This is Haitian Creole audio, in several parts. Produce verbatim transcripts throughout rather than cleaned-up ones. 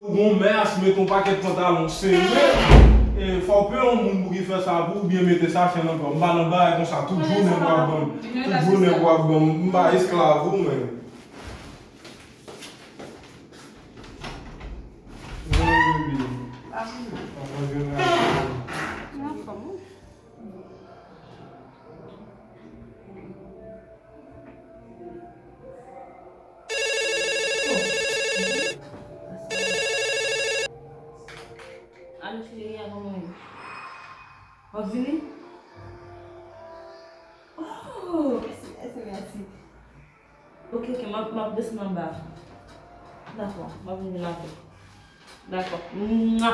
Ou gon mès, mete yon pakèt pantalon sere, e fò w peye yon moun pou ki fè sa pou ou, oubyen mete sa chen nan kò. M pa nan bagay konsa, tout jounen w ap ban m, tout jounen w ap ban m, m pa esklav ou, men. Mwen, bebe. Papa, jwenn la. Alo, cheri, a kòman w ye? W ap vini? Oh, mèsi, mèsi, mèsi. Ok, ok, m ap, m ap desann anba. Dakò, m ap vin avè w. Dakò. Mwa.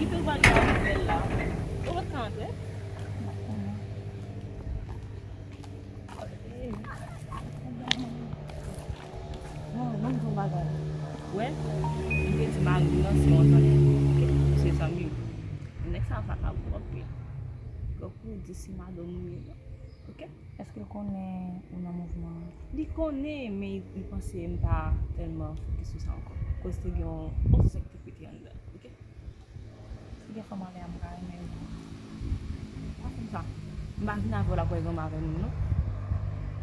Li te pral gen yon nouvèl la. Ou pa t ka antre? Non, ban m di w yon bagay. Wè, m te di mari m nan se yon zanmi m, ok? Se zanmi m. Nèg sa pa ka bon anpil. Donk, ou di se madanm ou ye, non? Ok? Èske l konnen ou nan mouvman an? Li konnen, men li, li panse m pa tèlman fokis sou sa ankò. Koz te gen yon, yon sèk te pete anndan, ok? Si gen fanm anlè a, m ka renmen l. Pa fè m sa. M pa vin avè w la pou w al granmoun avè moun, non.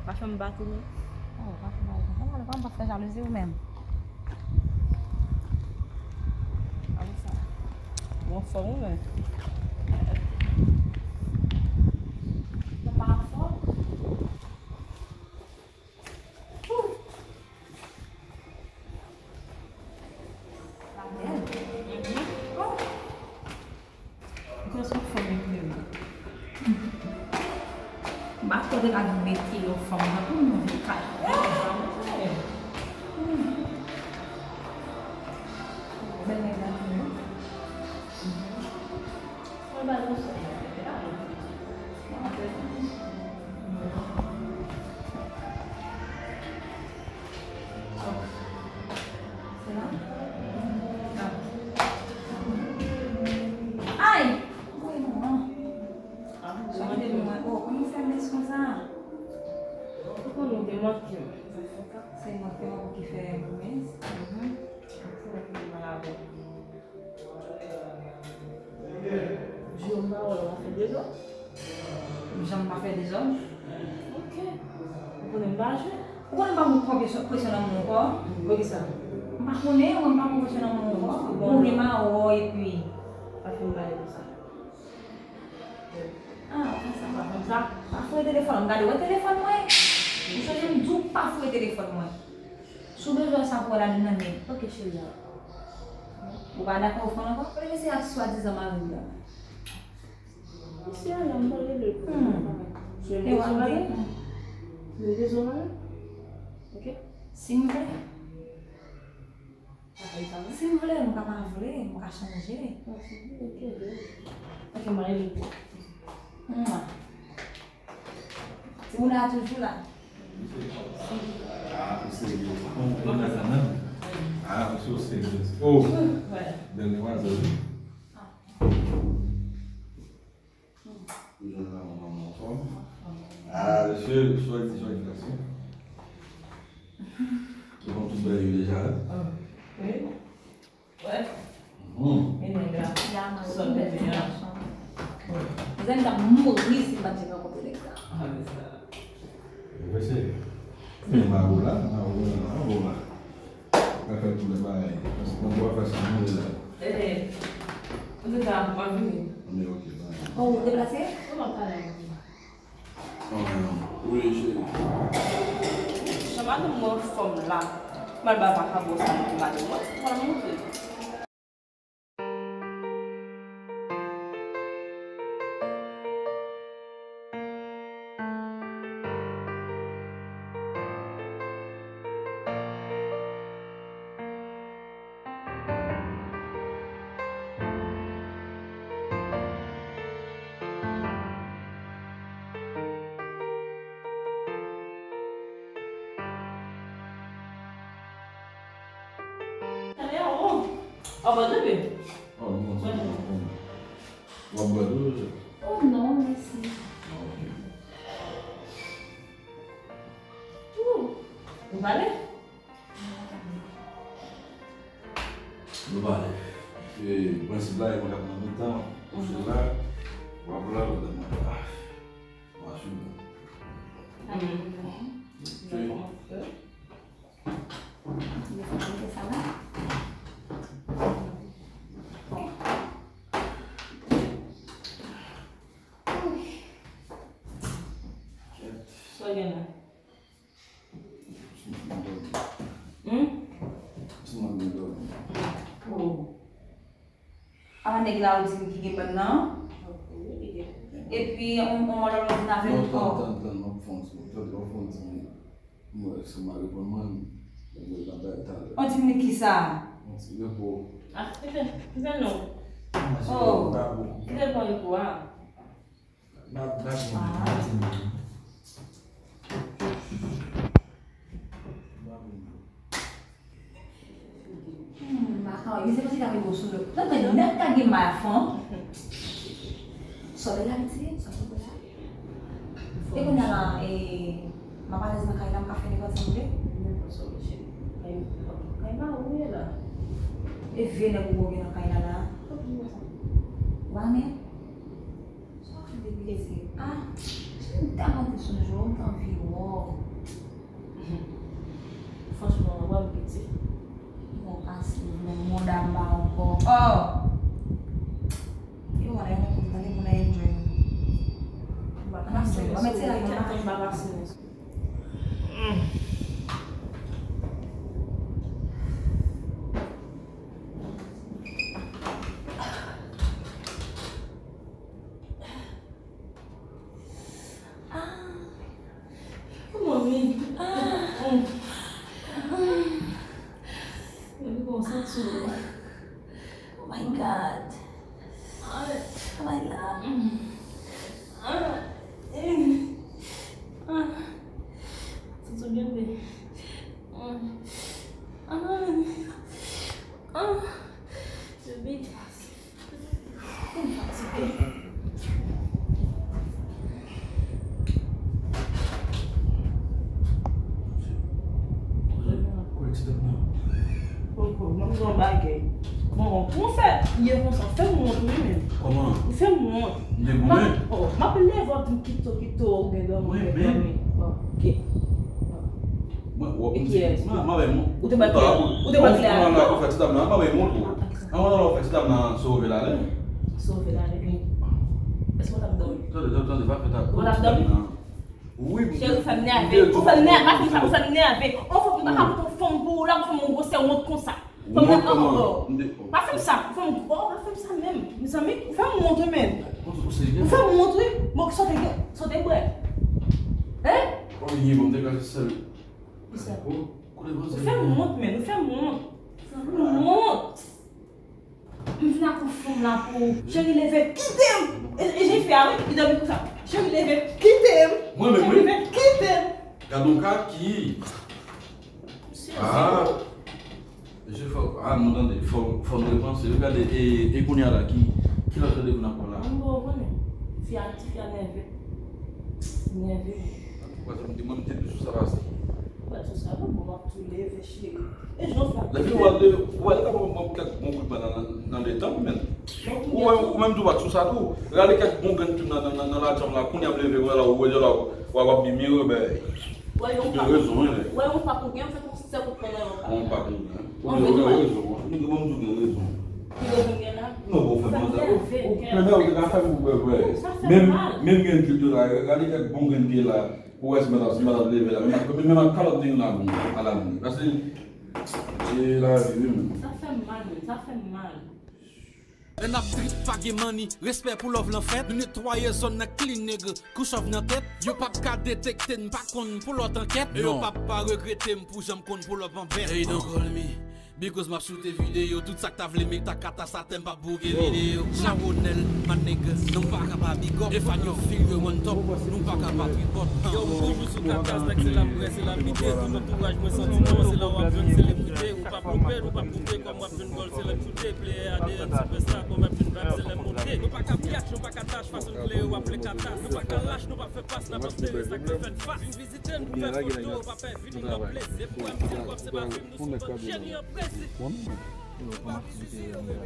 Pa fè m bat ou, non. Oh, pa fè bagay konsa. Mwen, mwen pa fè jalouzi ou menm. Ou anfòm ou menm? Mwen pa anfòm. Ou bèl. Oh. Ou kwè se yon fanm yo vle m? M pa kwè w te ka vin mete yon fanm nan pou m nan vin kay. Bèl nèg la tou, wi. Mwen ba nou sa. Ay! Ou konnen mwen, oh, kòman w fè mès konsa? Ou konnen w te manke m. Se mwen ki fè mès? Mhm. Di yon pawòl, w ap fè dezòd. Jan m pa fè dezòd? Ok. Ou konnen m pa jwe. Ou konnen m pa pran presyon, presyon nan moun ankò? Poukisa? M pa konnen, mwen m pa pran presyon nan moun ankò. Bon, ou vle mawon epi. Pa fin pale konsa. Ah, ou fè sa, pa fè sa. Pa fouye telefòn, m gade, wè telefòn mwen. Ou sonje m di w pa fouye telefòn mwen. Si w bezwen sa pou wè ladann nan men. Ok, cheri a. Ou pa dakò ou fè l ankò? Kote mesye a swadizan mari m nan? Mesye a la, m pale de l. Hmm. Men m bezwen mari m. Men m bezwen mari m. Ok? Si m vle. Si m vle, m ka pa vle, m ka chanje. Ok, m ale. Mwa. Ou la toujou la. Ah, ou serye. Ou, ou la kanmenm. Ah, ou serye. Oh, bèl demwazèl. Ou jwenn la, manman mwen anfòm. Ah, mesye, swa di, swa di, gason. Ou konn tout bagay yo deja, wi. Wi. Wè. Mhm. E nèg la. Sòt de men an. Zen t ap mouri si m pa t janm rankontre nèg sa. Ah, men sa. Mesye, men Maro la, Maro la, Maro la. Ou ka fè tout lè bagay. Paske mwen, ou ap fè sa, mwen la. Eh, eh. Antouka, m ap vini. Men ok, bye. Oh, ou deplase? Wi, m ap pale avè w. Jan madanm mwen anfòm la, m al ba vakabon sa nan madanm mwen, m al montre l. Ou pa dwe? Oh, non, se bon, bon. W ap bwè tou? Oh, non, mèsi. Ah, ok. Ou pale? Nou pale. E, prensip la, e mwen k ap nan mitan, kouche la, w ap la, pandan mwen la. M ap swiv nou. Amen. Mete sa la. Sa w gen la? Hmm? Oh. Apa nèg la ou di m ki gen bann nan? Epi, on, on, on, on, on, on, non, tann, tann, tann, m ap fè yon ti, tann, m ap fè yon ti minit. Mwen, si w pa reponn mwen, mwen, mwen, mwen, mwen, mwen, on ti minit ki sa? Yon ti repo. Ah, kite, kite non. Oh, kite pran repo a. Hmm, makaryo, se pa ti ka vin bon sou lòt. Tande nèg ka gen mal a fanm. Solèy la vin tire, sa pou la. E kounye a la, e, m ap alèz nan kay la, m ka fè nenpòt sa m vle. Nenpòt sa w vle, cheri. Kay, kay mari w ye la. E vye nèg ou gen nan kay la la. Ou pa renmen? Sa w ap fè depi yè? Ah, m tèlman te sonje w, m t anvi wè w. Franchman, w ap piti. Bon, pase, men mouda m pa ankò. Oh! E wala, yon kout tande pou n enjoy. M pa pase, m pa pase. Ah. Manmi. Ah. Manmi, kòman w santi w? Oh my God. Travay la. Santi w byen, bebe? Bebe. Poko, mwen gen yon bagay. Bon, pou w fè ye konsa, fè m wont wi menm. Kòman? Ou fè m wont. M te goumen? Oh, m ap leve w ap di m kito, kito, ou gen dòmi, ou gen dòmi. Ok. Mwen, w ap di, mwen, mwen, mwen, ou te bat lè a? Ou te bat lè a? Ou fè ti dam nan, mwen, mwen, mwen, An, ou fè ti dam nan sove la, nen? Sove la, nen. Èske w t ap dòmi? Tande, tande, tande, pa fè ta. Ou t ap dòmi? Wi, m te. Cheri, ou fè m nève. Ou fè m nève, pa fin sa, ou fè m nève. On fòk m pa ka pote yon fanm pou ou la, pou fè m yon gwosè wont konsa. Fè m nève ankò. Pa fè m sa, ou fè m, oh, pa fè m sa menm. Mezanmi, ou fè m wont wi menm. Ou fè m wont wi. Bon, sa w te gen, sa w te bwè? Hein? Ou fè m wont menm, ou fè m wont. Ou fè m wont. M vin ak yon fanm la pou ou. Cheri, leve, kite m! E, e jan l fè a, wi, li dòmi konsa. Cheri, leve, kite m! Mwen menm, wi. Cheri, leve, kite m! Gad yon kaki! Ah! Mesye, fò, ah, nou tande, fò, fò nou repanse. Wi, gade, e, e kounye a la, ki, ki lòt randevou n ap pran la? Mwen, bon, ou konnen. Fi a, ti fi a nève. Nève. Mwen, mwen, mwen te dous sou sa pase. Mwen, sou sa, bon, bon, m ap tou leve, cheri. Lè fini w al de, w al ta pran kèk bon kout pwen nan, nan, nan de tanp, men. Ou wè, ou menm tou w pa t sou sa tou. Rale kèk bon grenn tou nan, nan, nan, nan latchanm la, kounye a m leve, wè la, ou wè la, w ap, w ap mimire, ben. Ou gen rezon, wi. Wè, yon pak ou gen, fè yon sèl kout pwen nan yon pak. Yon pak ou gen. Ou gen rezon, wi. Ou gen, mwen, ou gen rezon. Ki rezon gen la? Non, bon, fè m sa. Ou, men, ou te ka fè m wè, wè. Menm, menm grenn pye tou la, rale kèk bon grenn pye la. Ou wè si madanm, si madanm leve la, menm ak, menm ak kalòt li la, bon, ala moun. Paske, se lavi, wi, menm. Sa fè m mal, menm, sa fè m mal. Lè n ap trip, pa gen manni, respè pou love lan fèt. Nou netwaye zòn nan clean, nèg, kou chòv nan tèt. Yo p ap ka detekte n, pa konn pou lòt ankèt. E yo p ap pa regrete m pou jan m konn pou love an bèt. They don't call me Because m ap shoot videyo, tout sa k ta vle met ak kata sa tèm p ap bouke videyo. Jean Ronel, my nigga, nou pa ka pa big up. Stefano Filho, one top, nou pa ka pa tripòt. Yo, m toujou sou kata, nèg se la m bwè, se la m mite. Tout antouraj mwen santi non, se la w ap jwenn selebrite. Ou p ap loupe, nou p ap koupe, kòm w ap jwenn gòl, se la m choute. Player A D N, superstar, kòm w ap jwenn vibe, se la m monte. Nou pa ka pyatch, nou pa ka tach, fason n vle yo ap fè kata. Nou pa ka lach, nou p ap fè pas, n ap antere sa k fè fèt fas. Vin vizite n pou fè foto, pa pè vini nan ples. Se pou M C Pop, se pa fim, nou sou kont Jenny an prese. Yo, kòman aktivite yo, men?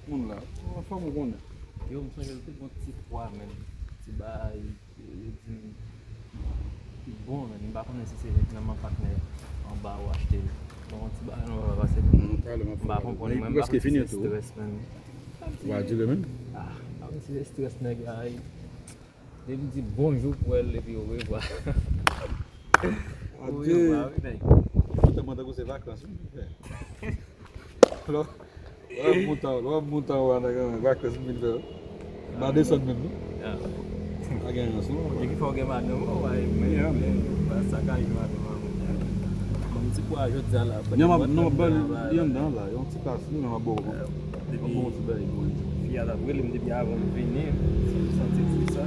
Moun la, fò m konnen. Yo, m sonje l te gon ti pwa, men. Ti bagay, yo di m, li bon, men. M pa konnen si se nèg nan Man Patnè anba ou achte l. Bon, ti bagay, non, pase. M pa konprann, men. M pa konn si se strès, men. Wa dire, men. Ah, m pa konn si se strès, nèg la. Depi m di bonjou pou el epi orevwa. Adye. Orevwa, wi, nèg. Ou te mande pou se vakans, wi, frè. Lò, lò ap montan, lò ap montan, wa, nèg, vakans, m vin fè. M pa desann menm, non. Pa gen rans, non. E ki fè w gen madanm, ou, wa, e mwen, men, sa ka rive madanm an, mwen. Bon, m ti pwa jodi a la. Non, m ap, non, m ap ba li, li anndan la. Yon ti pas, non, m ap ba w. Depi fi a t ap rele m depi avan m vini, m santi l di sa.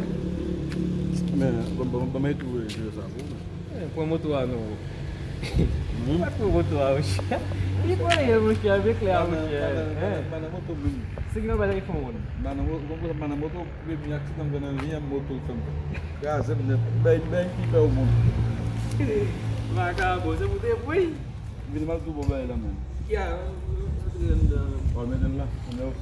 Men, ban, ban, ban m retouve jwe sa pou ou. Eh, pran moto a non. Mwen? Pa pran moto a, monchè. Li pran ye, monchè, avèk lè a, monchè. Pa nan, pa nan, pa nan moto menm. Signal ba telefòn moun. Pa nan mo-, pa nan moto, premye aksidan m fè nan vi an, moto l fè m kraze m nèt. Bay, bay, ki fè w moun. Vakabon, se pou te bri. Vin mal tou bon bagay la, men. Ki a, antre anndan. Ou al mete l la, ou mete l.